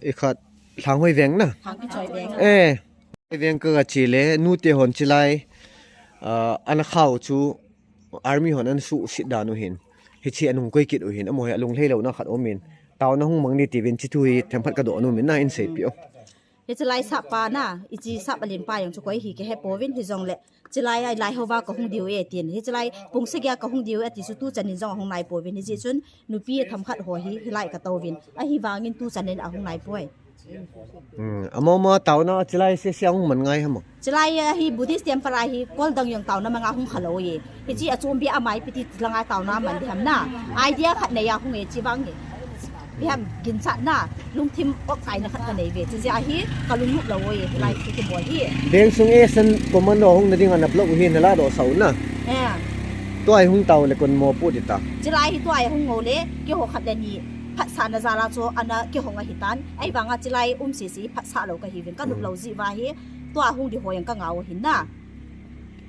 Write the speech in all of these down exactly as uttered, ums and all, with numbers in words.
Ikhat Lhanghoi veng na. Lhang kichoi veng. Eh. Veng ka ga che le, nute hon chilai, ah, ana khao chu army hon ana suhset dan u hin. Hiche anung koi kit u hin, amaho hi alung lhei louna khat um in. Taona hung mang ding tiuvin hiche thu hi themkhat ka doh nom in na in seipeh o. Hiche lai sap pa na, hiche sap alen pa jong chu koi hi kihe pouvin hijongle. Chilai a lai hou va kahung diu e tin. Hiche lai pung sagi a kahung diu e ati chu tuchan in jong ahung nai pouvin. Hijeh chun nupi themkhat ho hi, hilai ka touvin. Ahivangin tuchan in ahung nai poi. Hmm, ama ma taona chilai sese hung man ngai ham? Chilai a hi Buddhist temple a hi kol dang jong taona manga hung kha lou e. Hiche a chom bia amai piti langa taona man ding ham na. Idea khat nei a hung e chi vang e. Bia ham ginchat na lungthim ok kai na khat ka nei ve. Hiche a hi ka lunglut lou e. Hilai chu kibol hi. Veng sung e san commando hung na ding ana block u hi na la doh sau na. Eh. Tua hi hung tao le kon mo pu di ta. Chilai hi tua hi hung ngou le kihou khat le ni. Phatsahna jal a chu ana kihong ahi tan. Ahivanga chilai um sese phatsah lou ka hiuvin ka nop lou jeh uva hi tua hung ding ho jong ka ngah u ahin na.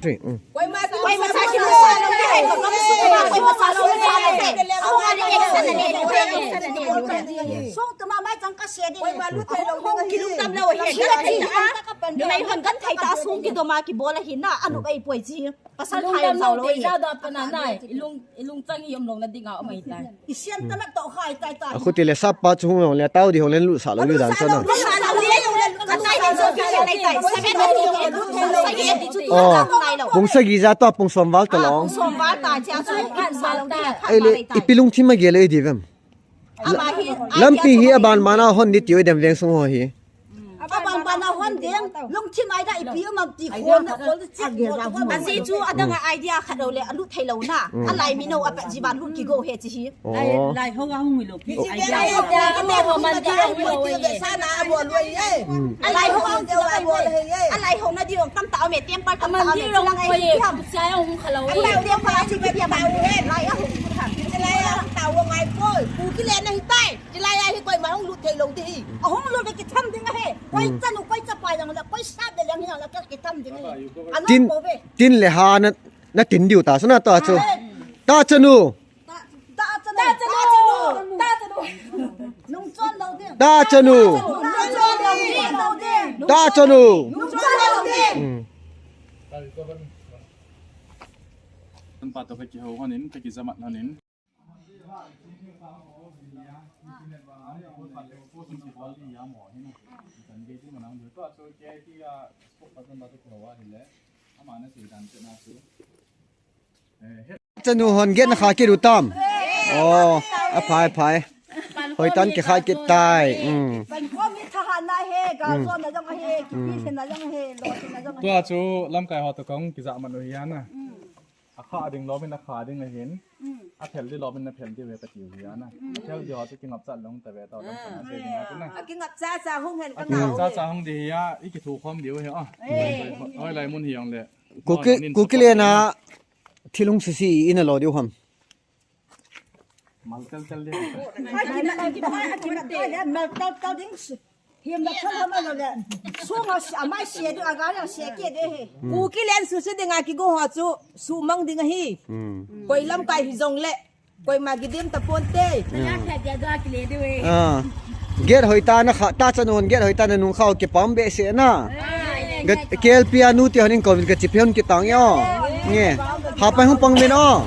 Three, mm. Koima sa, koima sa, koima sa, koima sa. Song tuma mai chang ka se ding. Koima lu te lo. Hung kilungdam lou hi. Numei hon genthei tah a song kidom a kibol ahi na, anop ei poi chi. Pasal thai jao lou hi. Jao da pa na nai. Ilung, ilung chang hi um lou na ding a um ahi tai. Isian ta na to khai tai tai. Akhuti le sap pa chu hung lou le tao di hung le lut sa lou li dan sa na. Oh, pung sagi ja to pung som val ta long. Ei le, ipi lungthim a gel ei di vem. Lampi hi aban ban a hon di tiu dem veng sung ho hi. Aban ban a hon ding, lungthim ai da ipi um am ti khon na khol chi khol. Ajeh chu adang a idea khat lou le, alut thei lou na. Alai mi no a pat ji ban lut kigo he chi hi. Lai, lai ho a hung lou ki idea. Lai ho a hung lou man di hung lou ye. Sa na a bol lou ye. Alai ho a hung lou ye. Alai ho na di hung tam ta me, temple tam ta me. Di hung lou ye. Sia hung kha lou ye. Alai ho a hung lou ye. Lai a hung lou ye. Lai a hung ta wo ngai poi. Pu ki le na hi tai. Chilai a hi koima hung lut thei lou ding hi. Ahung lut le kitham ding ahi. Koi chanu, koi chapa jong le, koi sap le jong hi jong le kitham ding ahi. Tin, tin le ha na, na tin diu ta, sana ta chu. Ta chanu. Ta, ta chanu. Ta chanu. Ta chanu. Nung chon lou ding. Ta chanu. Nung chon lou ding. Ta chanu. Nung chon lou ding. Kan pa to ka kihou honin, ka kijamat honin. Chanu hon gate na kha kit u tam. Oh, aphai, phai. Hoitan kikha kit tai. Mm. Tua chu lamkai ho to kong kijamat u hi ana. Akha ding lom in akha ding ahin. Aphel ding lom in aphel ding ve ka tiu hi ana. Aphel ding ho chu kingapcha long ta ve ta long ta sei ding atu na. Kingapcha cha hung hen ka ngau. Kingapcha cha hung ding hi a, i kithu khom diu hi a. Hoi lai mun hi jong le. Kuki, Kuki le na thil hung sisi in a lo diu ham. Mal tel tel ding. Mal tel tel ding. Him na thal ham a lo le. Sunga amai se ding, aga le se ke de he. Kuki len susi ding a kigo ho chu sumang ding ahi. Koi lamkai hi jong le. Koima kidem ta ponte. Ah. Gate hoita na kha, ta chanu hon gate hoita na nung kha u kipah behseh na. Ga, K L P a nu ti hon in kou vin ka chi phe hon kitang yo. Nge. Hapai hung pang vin o.